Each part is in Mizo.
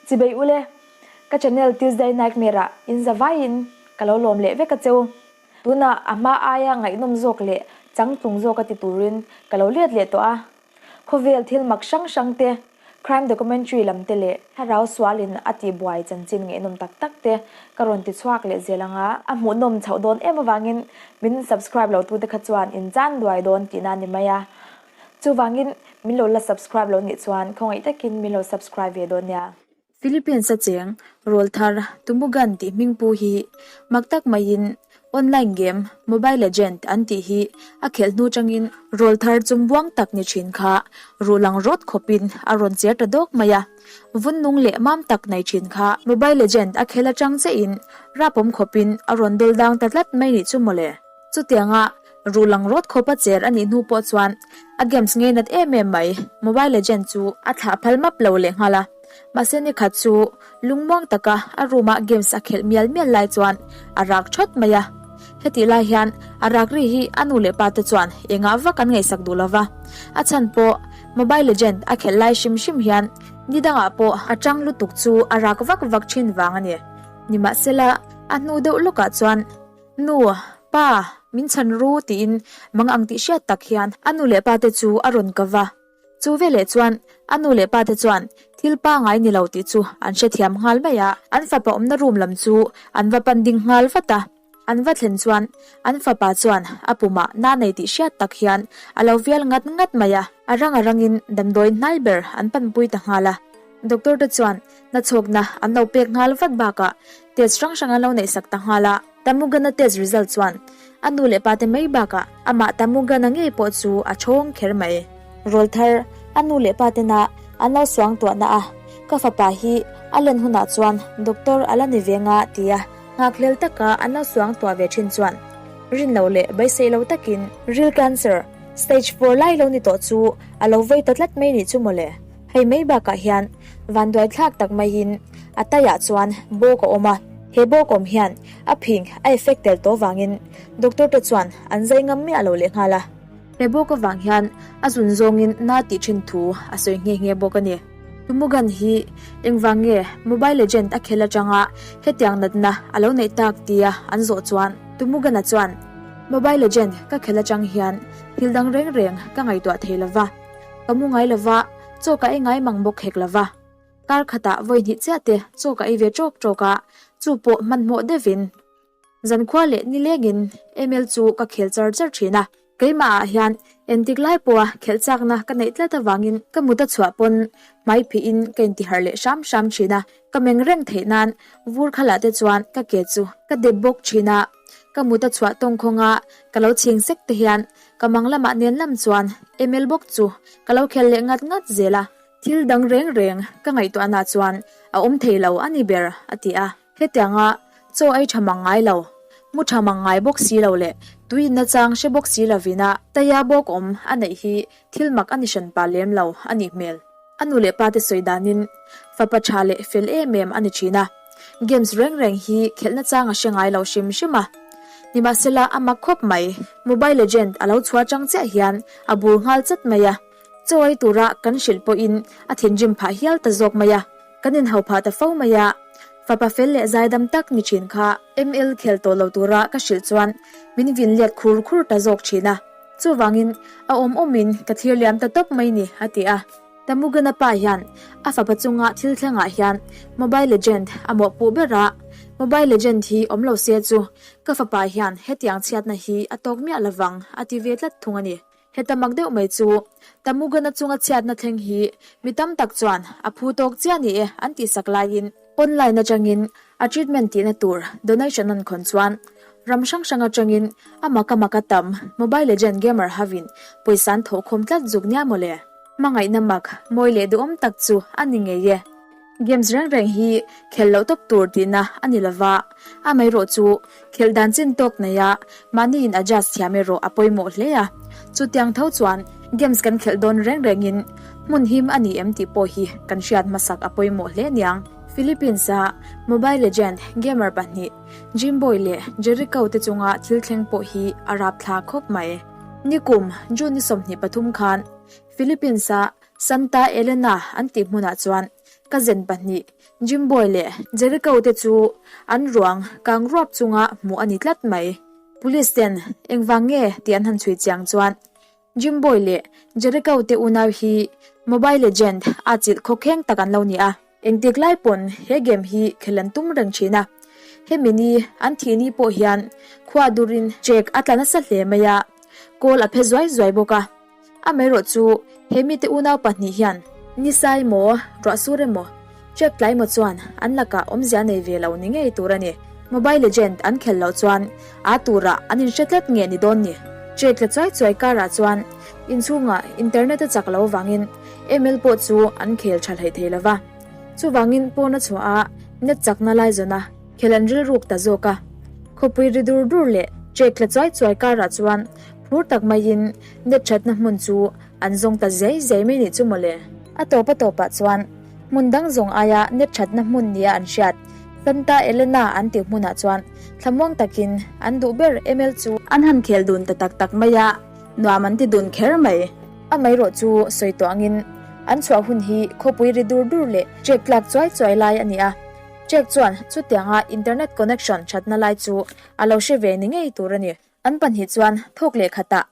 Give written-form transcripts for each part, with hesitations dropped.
Chibei ule, ka channel Tuesday Nightmare ah in za vaiin ka lo lawm leh vek a cheu. Tunah a hma aia ngaihnawm zawk leh changtlung zawk a ti turin ka lo let leh tawh a. Khawvel thil mak hrang hrang te, crime documentary lam te leh thlarau sualin a tihbuai chanchin ngaihnawm tak tak te ka rawn ti chhuak leh zel ang a. A hmuhnawm chhoh dawn em avangin min subscribe lo tute kha chuan in chan duai dawn tihna a ni mai a. Chuvangin min lo la subscribe lo nih chuan khawngaih takin min lo subscribe ve dawn nia. Philippines a cheng rawlthar Tumugan tih hmingpu hi mak tak maiin online game Mobile Legend an tih hi a khelh hnu changin rawlthar chumbuang tak ni thin kha ruh lang rawt khawpin a rawn cher ta dawk mai a, vun nung leh mam tak nei thin kha Mobile Legend a khelh atang chiahin rapawm khawpin a rawn dawl dang ta tlat mai nih chu mawle. Chutianga ruh lang rawt khawpa cher a nih hnu pawh chuan a games ngei nat em em mai, Mobile Legend chu a thlah phal map lo leh nghal a. Mahse ni khat chu lungmuang taka a room ah games a khelh mial mial lai chuan a rak thawt mai a. Hetih lai hian a rak ri hi a nu leh pa te chuan engah vak an ngaihsak duh lova. A chhan pawh Mobile Legend a khelh lai hrim hrim hian ni dangah pawh a tang lutuk chu a rak vak vak thin vang a ni. Nimahsela a hnu deuh lawkah chuan Nu, pa, min chhan ru tiin mang ang tih hriat tak hian a nu leh pa te chu a rawn ka va. Chu veleh chuan a nu leh pa te chuan thil pangai ni lo tih chu an hrethiam nghal mai a. An fapa awmna room lam chu an va pan ding nghal vat a. An va thlen chuan an fapa chuan a pumah na nei tih hriat tak hian a lo vial ngat ngat mai a. A rang a rangin damdawi hnai ber an panpui ta nghal a. Doctor te chuan nachhawkna an lo pek nghal vat bakah test hrang hrang an lo neihsak ta nghal a. Tamugana test result chuan a nu leh pate mai bakah amah Tamugana ngei pawh chu a chhawng kher mai. Rawlthar, a nu leh patena an lo suang tuahna a, ka fapa hi a len hunah chuan doctor a la ni ve nga tia nghakhlel taka an lo suang tuah ve thin chuan rin lo leh beisei lo takin ril cancer stage four lai lo ni tawh chu a lo vei ta tlat mai nih chu mawle. Hei mai bakah hian vanduai thlak tak maiin a taiah chuan bawk a awm a, he bawk awm hian a phing a effect tel tawh vangin doctor te chuan an zai ngam miah lo leh nghal a. He bawk avang hian a zun zawngin na tih thin thu a sawi nghe nghe bawk a ni. Tumugan hi engvang nge Mobile Legend a khel atanga hetiang natna a lo neih tak tia an zawh chuan Tumugan-a chuan, Mobile Legend ka khel atang hian thil dang reng reng ka ngaihtuah thei lova. Ka mu ngai lova, chaw ka ei ngai mang bawk hek lova. Kar khatah vawi hnih chiah te chaw ka ei ve tawk tawk a, chu pawh hmanhmawh deuhin. Zankhua leh nilengin ML chu ka khel char char thin a. Keimah ah hian entik lai pawha khelh chakna ka neih tlat avangin ka mut a chhuah pawn hmai phihin ka intiharh leh hram hram thin a. Ka meng reng theih nan vur khalah te chuan ka ke chu ka dep bawk thin a. Ka mut a chhuah tawngkhawnga ka lo chhing sek te hian Ka mang lamah nen lam chuan ML bawk chu ka lo khel leh ngat ngat zel a, thil dang reng reng ka ngaihtuahna chuan a awm thei lo a ni ber a ti a. Hetianga chaw ei tha mang ngai lo, mu tha mang ngai bawk si lo leh tui inna chang hre bawk si lovin a taia bawk awm a neih hi thil mak a ni hran pa lem lo a nih hmel. A nu leh pa te sawi danin fapa tha leh fel em em a ni thin a, games reng reng hi khelhna chang a hre ngai lo hrim hrim a. Nimahsela a mak khawp mai, Mobile Legend a lo chhuah chang chiah hian a bur nghal chat mai a, chaw ei tura kan hrilh pawhin a thinrim phah hial ta zawk mai a, kan inhau phah ta fo mai a, fapa fel leh zaidam tak ni thin kha ML khel tawh lo tura ka hrilh chuan min vin let khur khur ta zawk thin a. Chuvangin a awm awmin ka thlir liam ta tawp mai ni, a ti a. Tamugana pa hian a fapa chunga thil thlengah hian Mobile Legend a mawhpuh ber a, Mobile Legend hi awm lo se chu ka fapa hian hetiang chhiatna hi a tawk miah lovang, a ti ve tlat thung a ni. Heta mak deuh mai chu Tamugana chunga chhiatna thleng hi mi tam tak chuan a phu tawk chiah ni e an tihsak laiin online atangin A treatment tihna tur donation an khawn chuan ram hrang hrang atangin a maka maka tam Mobile Legend gamer hovin pawisa an thawhkhawm tlat zuk nia mawle. Hmangaihna mak, mawi leh duhawm tak chu a ni ngei e. Games reng reng hi khelh loh tawp tur tihna a ni lova, amaherawh chu khelh dan chin tawk neia mahni in adjust thiam erawh a pawimawh hle a. Chutiang tho chuan games kan khelh dawn reng rengin hmun him a ni em tih pawh hi kan hriat hmasak a pawimawh hle aniang. Philippines-a Mobile Legend gamer pahnih Jimboy leh Jericho te chunga thil thleng pawh hi a rapthla khawp mai. Nikum June ni 23 khan Philippines-a Santa Elena an tih hmunah chuan Cousin pahnih Jimboy leh Jericho te chu an ruang kang ruap chunga hmuh a ni tlat mai. Police ten engvang nge tih an han chhui chiang chuan Jimboy leh Jericho te unau hi Mobile Legend a chilh khawkheng tak an lo ni a. Engtik lai pawn he game hi khel an tum reng thin a. Hemi ni an thih ni pawh hian khua durin check a tla nasa hle mai a, kawl a phe zuai zuai bawk a. Amaherawh chu he mite unau pahnih hian nisa emaw, ruah sur emaw, check tlai emaw chuan an lakah awmzia nei ve lo ni ngei tur a ni. Mobile Legend an khelh loh chuan aa turah an inhre tlat nge ni dawn ni. Check tla chuai chuai karah chuan inchhungah internet a chak lo vangin ML pawh chu an khel tha hleih thei lova. Chuvangin pawn a chhuah a, net chakna lai zawn a khel an rilruk ta zawk a. Khawpui ri dur dur leh check tla chuai chuai karah chuan phur tak maiin net thatna hmun chu an zawng ta zai zai mai nih chu mawle. A tawp a tawpah chuan hmun dang zawng aia net thatna hmun nia an hriat Santa Elena an tih hmunah chuan thlamuang takin an duh ber ML chu an han khel dun ta tak tak mai a, nuam an ti dun kher mai. Amaherawh chu sawi tawh angin an chhuah hun hi khawpui ri dur dur leh check tlak chuai chuai lai a ni a, check chuan chutianga internet connection thatna lai chu a lo hre ve ni ngei tur a ni. An pahnih chuan thawk leh khatah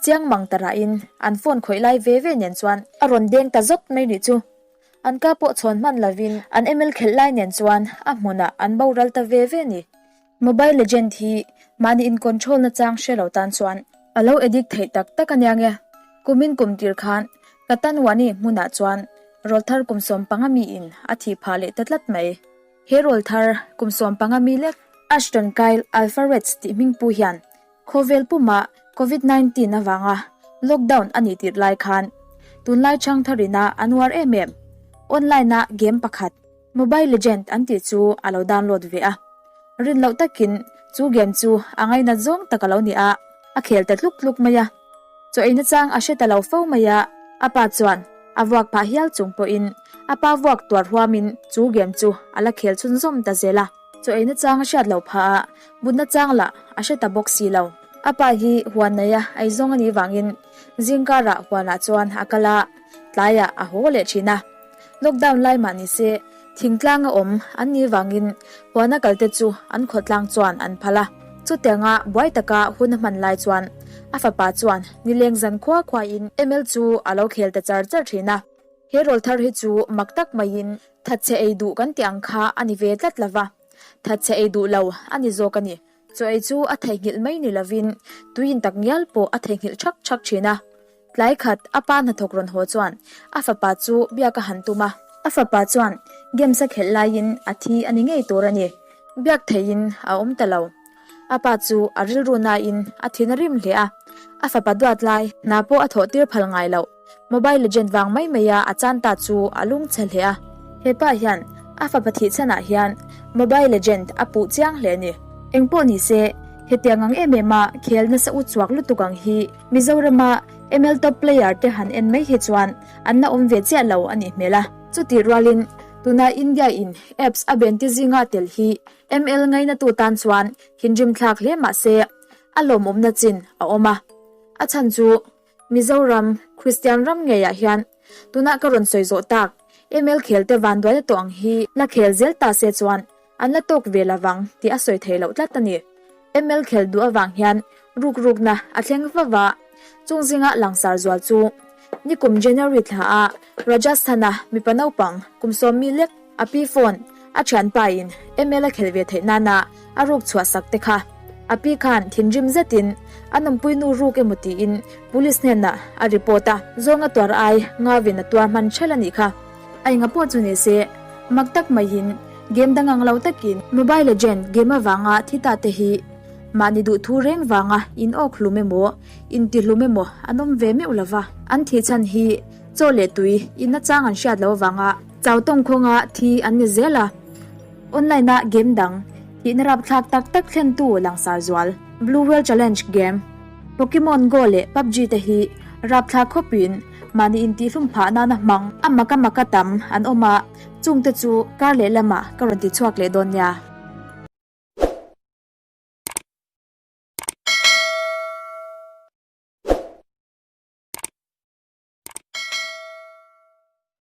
chiang mang ta rahin an phone khawih lai ve ve nen chuan a rawn deng ta zawt mai nih chu. An ka pawh chhawn hman lovin an ML khelh lai nen chuan a hmunah an boral ta ve ve ni. Mobile Legend hi mahni in control na chang hre lo tan chuan a lo addict theih tak tak ania nge. Kumin kum tir khan Katanwani hmunah chuan rawlthar kum 15 mi in a thih phah leh ta tlat mai. He rawlthar kum 15 mi lek Ashton Kyle Alvarez tih hmingpu hian khawvel puma Covid 19 avanga lockdown a nih tirh lai khan tunlai changtharina an uar em em. Online a game pakhat Mobile Legend an tih chu a lo download ve a. Rin loh takin chu game chu a ngainat zawng tak a lo ni a, a khel ta tluk tluk mai a. Chaw ei nachang a hre ta lo fo mai a, a pa chuan a vuak phah hial chung pawhin a pa vuak tuar huamin chu game chu a la khel chhunzawm ta zel a. Chaw ei nachang a hriat loh phah a, but nachang lah a hre ta bawk si lo. A pa hi huan neia eizawng a nih vangin zingkarah huanah chuan a kal a, tlaiah a haw leh thin a. Lockdown lai mah ni se, thingtlang a awm an nih vangin huana kalte chu an khawtlang chuan an phal a. Chutianga buai taka hun a hman lai chuan a fapa chuan nileng zan khua khuain ML chu a lo khel ta char char thin a. He rawlthar hi chu mak tak maiin thatchhe ei duh kan tih ang kha a ni ve tlat lova, thatchhe ei duh lo a ni zawk a ni. Chaw ei chu a theihnghilh mai ni lovin tuiin tak ngial pawh a theihnghilh thak thak thin a. Tlai khat a pa hnathawk rawn haw chuan a fapa chu biak a han tum a. A fapa chuan games a khelh laiin a thi a ni ngei tur a ni. Biak theihin a awm ta lo. A pa chu a rilru nain a thin a rim hle a. A fapa duat lai hna pawh a thawh tir phal ngai loh. Mobile Legend vang mai mai a a chan ta chu a lungchhe hle a. He pa hian a fapa thih chhanah hian Mobile Legend a puh chiang hle a ni. Engpawh ni se, hetiang ang em em a khel nasa u chuak lutuk ang hi Mizorama ML top player te han en mai hi chuan an la awm ve chiah lo a nih hmel a. Chutih rualin tuna India in apps a ben ti zinga tel hi ML ngainatu tan chuan thinrim thlak hle mah se a lawmawmna chin a awm a. A chhan chu Mizoram, Kristian ram ngeiah hian tunah ka rawn sawi zawh tak, ML khel te vanduaina tawh ang hi la khel zel ta se chuan an la tawk ve lovang tih a sawi theih loh tlat a ni. ML khel duh avang hian ruk rukna a thleng va va. Chung zinga langsar zual chu nikum January thla a Rajasthan-a mipa naupang kum sawmmi lek a pi phone a thianpa in ML a khelh ve theih nana a ruk chhuah sak te kha. A pi khan thinrim zetin a nawmpui nu ruk emaw tiin police hnenah a report a, zawng a tuar ai ngavin a tuar hman ṭhelh a nih kha. A enga pawh chu ni se, mak tak maiin game dang ang lo takin Mobile Legend game avanga thi ta te hi mahni duh thu reng vanga in awk hlum emaw, inti hlum emaw an awm ve meuh lova. An thih chhan hi chaw leh tui inna chang an hriat loh avanga chau tawng khawnga thi an ni zel a. Online a game dang thihna rapthlak tak tak thlentu langsar zual Blue Whale Challenge game, Pokemon Go leh PUBG te hi rapthlak khawpin mahni intihhlum phah nana hmang a maka maka tam an awm a, chungte chu kar leh lamah ka rawn ti chhuak leh dawn nia.